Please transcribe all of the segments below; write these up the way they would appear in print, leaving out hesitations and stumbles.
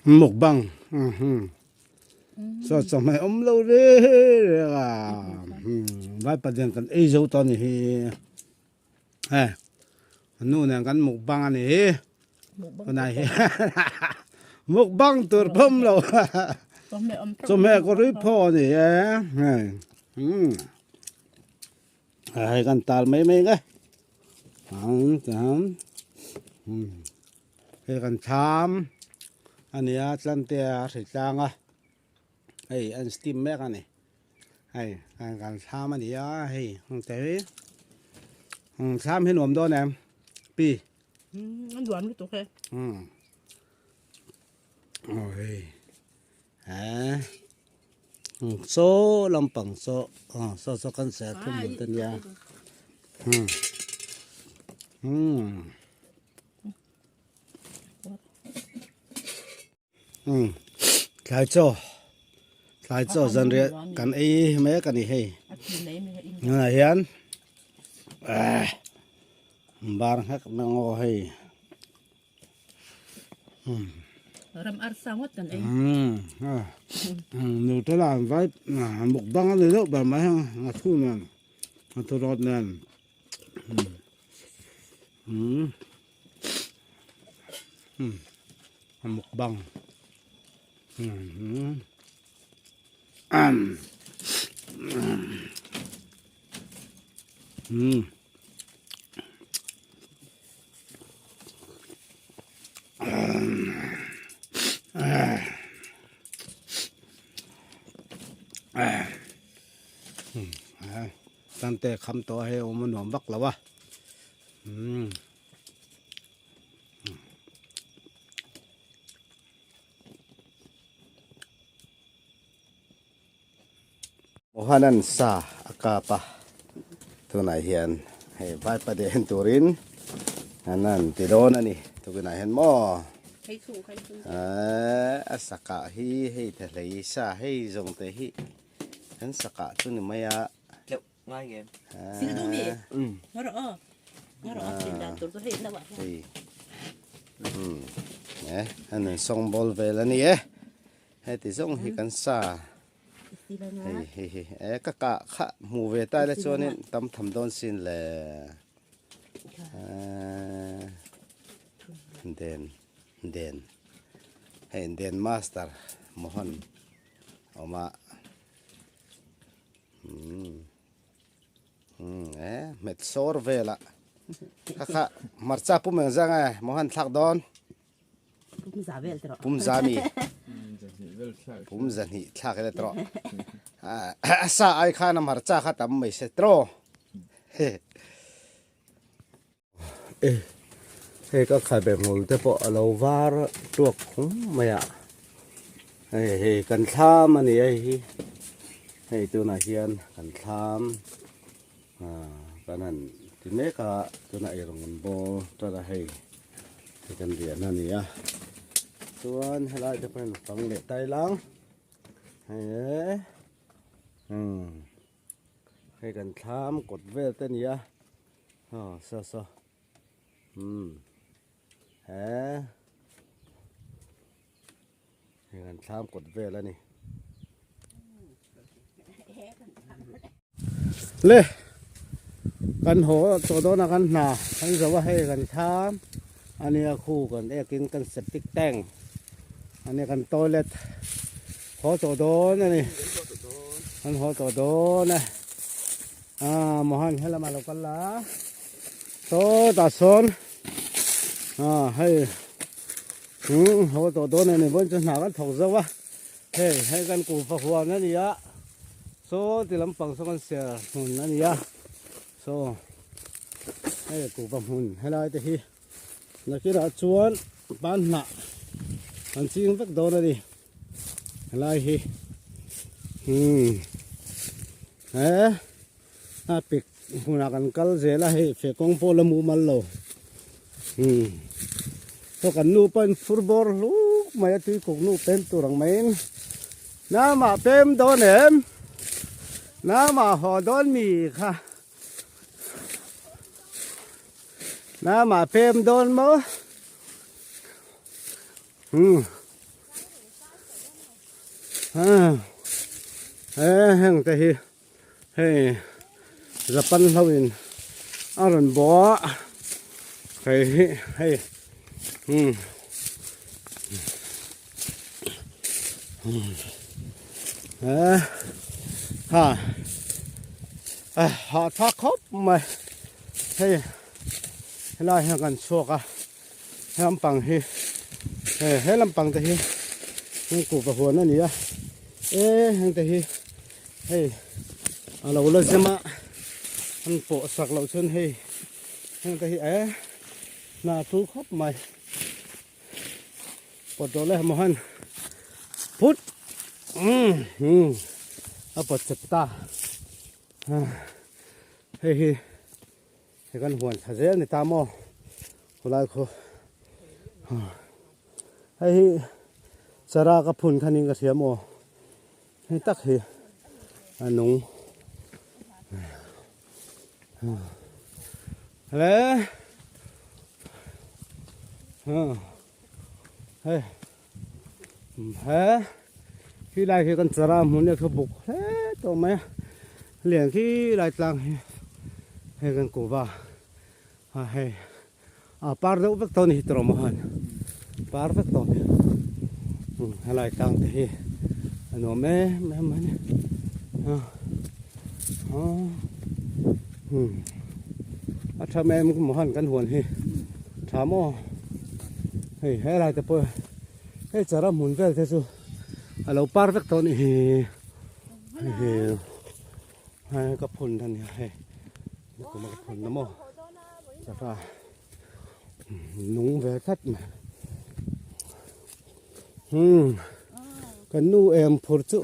Mukbang chaw chawhmeh awm lo reng reng a vaipa den kan ei zo tawh a ni hi hei nu nen kan mukbang a ni hi tunah hian mukbang tur pawh awm lo chawhmeh kaw rui phaw a ni e hei hei kan tal mai mai nge Hei kan thlam a ni a tlante a hri tlang a hei an steam mek a ni hei kan thlam a ni a hei hengte hi thlam hi nuam dawn em pi a nuam lutuk e aw hei eh chaw lampang chaw saw saw kan ser thum hmun te nia Tlai chaw tlai chaw zanriah kan ei mek a ni hei tunah hian bar nghek na ngaw hei ram arsa ngawt kan ei nutella an vai mukbang a ni deuh ber mai a nghathu nen nghathu rawt nen. Mukbang Tante kham tawh a hei awm a nuam vak lo a umm Mohanan sa a kap a tunah hian hei vaipa den turin an han ti dawn a ni tukinah hian maw eee a sakah hi hei ta hlei sa hei zawng te hi. Kan sakah chu ni mai a. Tleuh ngai nge. Sil duh mi? Nga rawh aw. Nga rawh aw sil dan tur chu hei na wah hian. Hei. Um. Eh, an an sawng bawl vel a ni e. Hei ti zawng hi kan sa. Hei hei hei. Eh ka kah kha hmu ve ta ila chuanin tam tham dawn sin le. Eh. Den den. Hei den master Mohan. Awm a umm umm e hmet sawr vel a kha kha hmarcha pum eng zang e maw han thlak dawn pum za vel tawh pum za mi pum za hnih thlak ila tawh a sa ai khan a hmarcha kha tam mai se tawh E hei ka khabe hmul te pawh a lo var tuak khum mai a hei hei kan thlam a ni a hei hi hei tunah hian kan thlam ah kan han ti mek a tunah eirawng an bawl tan a hei hei kan riahna a ni a chuan helai te pawh hian fang leh tai lang hei e umm hei kan thlam kawt vel te a ni a. Aw saw saw umm he hei kan thlam kawt vel a ni le kan haw tawh dawn a kan hna kan zo a hei kan thlam a nia khu kan ek in kan septic tank a nia kan toilet haw tawh dawn a ni kan haw tawh dawn a. Ah Mohan helamah lo kal la sawtah sawn ah hei umm haw tawh dawn a ni vawiin chu hna kan thawk zo a hei hei kan kuhva huan a ni a saw ti lampang saw kan ser hmun a ni a saw hei kuhva hmun helai te hi nakinah chuan ban hnah an ching vek dawn a ni. Helai hi umm he a pik hmunah kan kal zel a hei feh kawng pawh la mumal lo umm saw kan nu pawhin fur bawr hluk mai a tui kuk nu pem tur ang maiin namah pem dawn em namah haw dawn mi kha namah pem dawn maw umm. He heng te hi hei Japan ho in a rawn bawh a hei hi hei umm he ha hahthlak khawp mai hei helai hian kan chhuak a. He lampang hi he he lampang te hi heng kuhva huan a ni a e heng te hi hei a lo la zem a an pawh sak loh chuan hei heng te hi e hna a tul khawp mai pawt rawh le maw han phut umm umm a pawt chep ta hei hi. He kan huan thla zel ni ta maw khulai khu hei hi chara ka phun khan in ka hria maw hei tak hi a nung le hei he khi lai khi kan chara hmun e kha buk hle tawh mai a lian khi lai tlang hi hei kan kuhva a hei a par deuh vek tawh a ni hi tawh maw han par vek tawh a ni helai tlang te hi a nuam em em a ni a a tha em maw han kan huan hi tha maw. Hei helai te pawh hei chara hmun vel te chu a lo par vek tawh a nih hi hei hei ka phun a nia hei nikum a ka phun na maw chara nung ve tlat mai umm kan nu em phur chu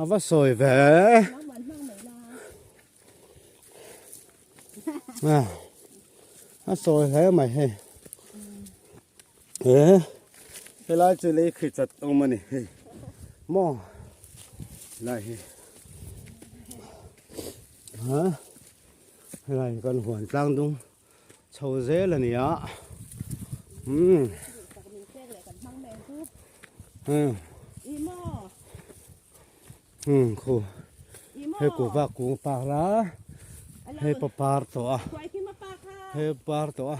a va sawi ve. A sawi hle mai hei he helai chu lei khi chat awm a ni hei maw helai hi ha helai kan huan tlang dung chho zel a ni a umm Umm khu hei kuhva kung par a hei pawh par tawh a hei par tawh a.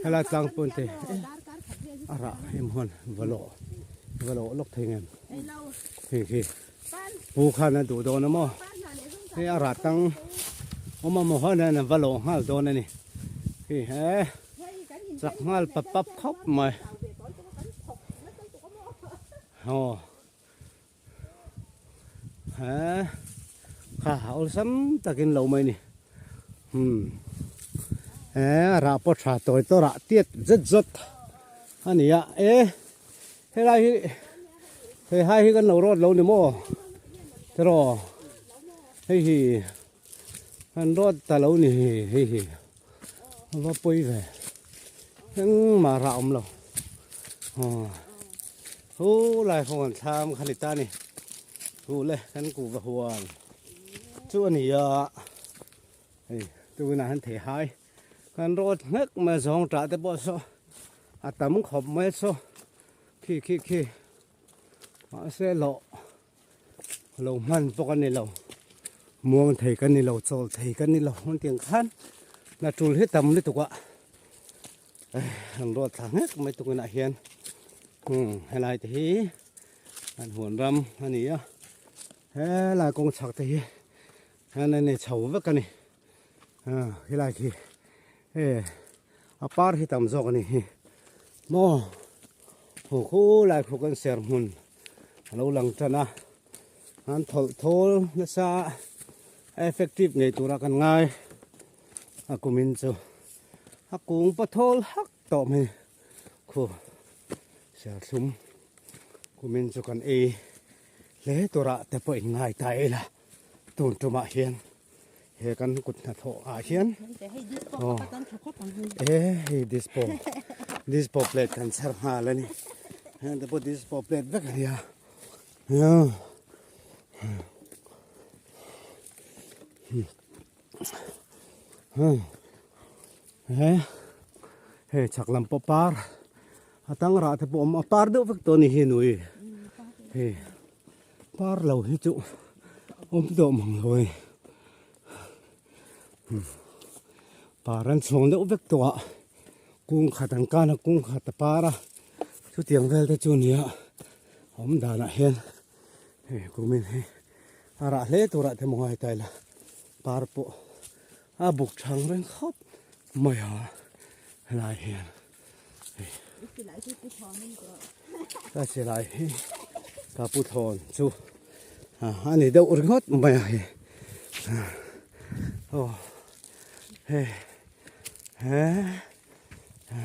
Helai tlang pawn te a rah em huan va lawh va lawh lawk thei ngem hei khi pu khan a duh dawn a maw hei a rah tang awm a maw huan hian va lawh nghal dawn a ni hei he chak nghal pap pap khawp mai aw. He kha awlsam takin lo mai ni umm he rah pawh tha tawi tawh rah tiat zet zawt a ni a e helai hi he hai hi kan lo rawt lo ni maw tiraw hei hi kan rawt ta lo ni hei hi a va pawi ve engmah rah awm lo aw. Hu lai ho an thlam kha ni ta ni. Hu le kan kuhva huan chu a ni a. Hei tunah hian thei hai kan rawt nghek mai zawng tah te pawh saw a tam khawp mai saw khi khi khi mahse hlawh lo hman pawh a ni lo muang thei ka ni lo chawl thei ka ni lo an tih ang khan hna tul hi tam lutuk a an ruat thla nghek mai tukinah hian umm helai te hi an huan ram a ni a helai kawng chhak te hi hian a nei chho vek a ni helai khi hei a par hi tam zawk a ni hi maw hu khulai khu kan ser hmun. A lo lang tan a, an thawlh thawl nasa a effective ngei tura kan ngai a kumin chu a kung pa thawl hak tawh mai khu serthlum kumin chu kan ei hle tura te pawh in ngai ta ila tun tumah hian. He kan kut hnathawh ah hian aw e hei dispo dispo plate kan chher nghal a ni heng te pawh dispo plate vek a nia. He hei chhak lam pawh par a tang rah te pawh a awm a par deuh vek tawh a ni hi nui hei par lo hi chu awm tawh mang lo a ni par an chhuang deuh vek tawh a kung khat an kan a kung khat a par a chutiang vel te chu a ni a awm danah hian hei kumin hi a rah hle turah te maw ngai ta ila par pawh a buk thang reng khawp mai a helai hian hei ka silai hi ka pu thawn chu a ni deuh ringawt mai a hei aw hei he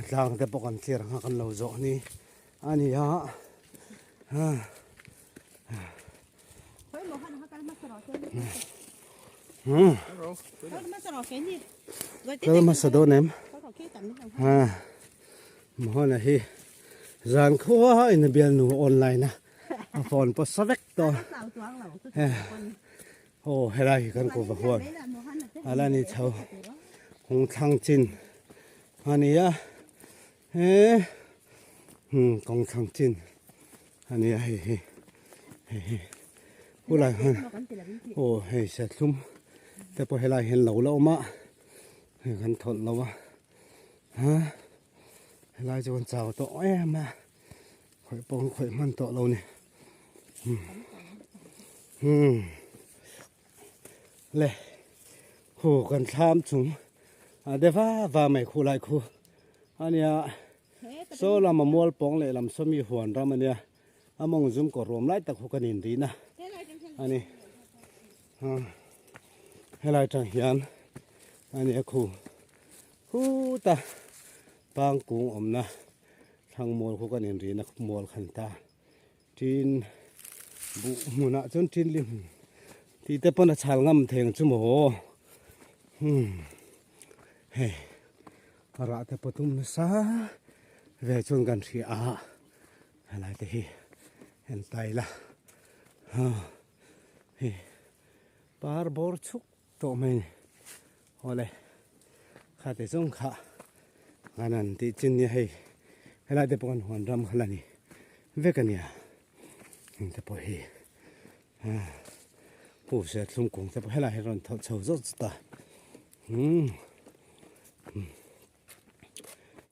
tlang te pawh kan thlir ang a kan lo zawh ni a ni a. Kal hmasa dawn em? Ha Mohana hi zan khua in a bialnu online a a phone pawh sa vek tawh aw helai hi kan kuhva huan a la ni chho kawng thlang chin a ni a. He kawng thlang chin a nia hei hi hei hi hulai hian aw hei serthlum te pawh helai hian lo la awm a hei kan thawlh lo a ha helai chu kan chau tawh em a khawih pawh kan khawih hman tawh lo ni umm le khu kan thlam chung a de va va mai khu lai khu ania saw lama mual pawng leh lam saw mi huan ram ania a mawng zum kawr ruam lai tak khu kan in rihna ani helai tang hian ania khu khuta pang kung awmna thlang mual khu kan in rihna mual khan ta. Tin buh hmunah chuan tin li hmun tih te pawn a chhal ngam thei ang chu maw hmm hei a rah te pawh tum nasa ve chuan kan hria a helai te hi en ta ila ha hei par bawr chhuk tawh mai a ni awle khate zawng kha an han tih chin nia hei helai te pawh kan huan ram kha la ni vek a nia heng te pawh hi pu serthlum kung te pawh helai hi a rawn thawlh chho zawt zawt a umm.